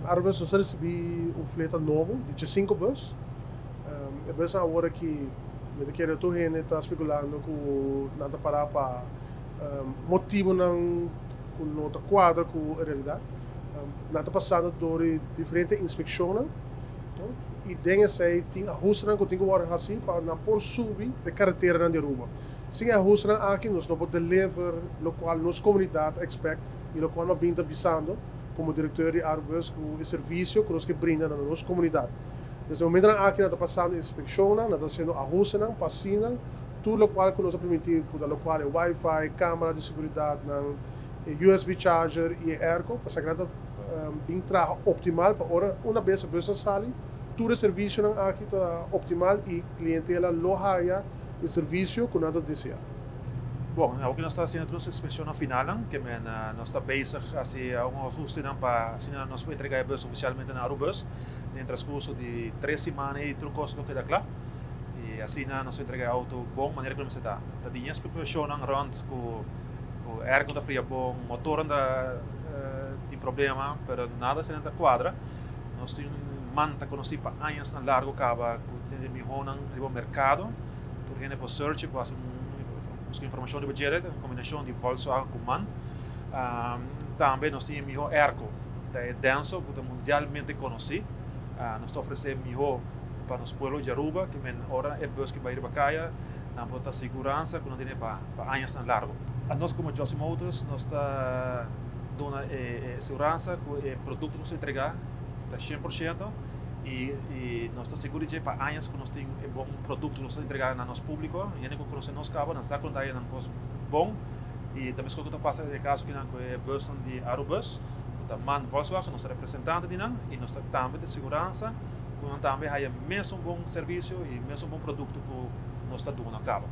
Arubus nos a ricibi un fleta nobo di 5 bus. E bus awor aki, mi ta kere tur hende ta speculando cu nan ta para pa motibonan cu no ta cuadra cu e realidad. Nan ta pasando door di diferente inspeccionnan, no? Y den esey tin ahustenan cu tin cu wordo haci pa nan por subi e carreteranan di Aruba. Sin e ahustenan aki nos no por deliver locual nos comunidad expect y locual nos bin ta bisando como director di Arubus cu e servicio cu nos ke brinda na nos comunidad. Desde e momentonan aki nan ta pasando inspeccionnan, nan ta haciendo ahustenan pa asina tur locual cu nos a permiti cu ta locual e wifi, camera di seguridad nan, e USB charger y e airco, pa esaki nan ta bin traha optimal pa ora una bes e bus a sali, tur e servicionan aki ta optimal y clientela lo haya e servicio cu nan ta desea. Bon, awor cu nos ta haciendo tur nos inspeccionnan finalnan, ke men nos ta bezig haci un ahustenan pa asina nos por entrega e bus oficialmente na Arubus den transcurso di 3 siman y tur cos lo keda cla. Y asina nos entrega e auto bon manera cu mester ta. Ta tin especulacionnan rond cu airco ta fria bon, motor ta tin problema, pero nada asina ta cuadra. Nos tin MAN ta conoci pa añanan largo caba cu tin e mihonan riba mercado. Tur hende por search, por haci busca informacion riba dje, un combinacion di Volkswagen cu MAN. Tambe nos tin miho airco, ta e Denso, cu ta mundialmente conoci. Nos ta ofrece miho pa nos pueblo di Aruba, ke men ora e bus cu bay riba caya, nan por ta siguransa cu nan tin pa añanan largo. A nos como Jossy Motors, nos ta duna e siguransa cu e producto cu nos ta entrega ta 100% y nos ta sigur di pa aña cu nos tin e bon producto cu nos ta entrega na nos publico. Hende cu conoce nos caba, nan sa cu nan cos bon y tambe cu ta pasa den e caso cu e bus di Arubus, ta MAN Volkswagen, nos representante di nan y nos ta tambe di siguransa cu nan tambe haya mesun bon servicio y mesun bon producto cu nos ta duna caba.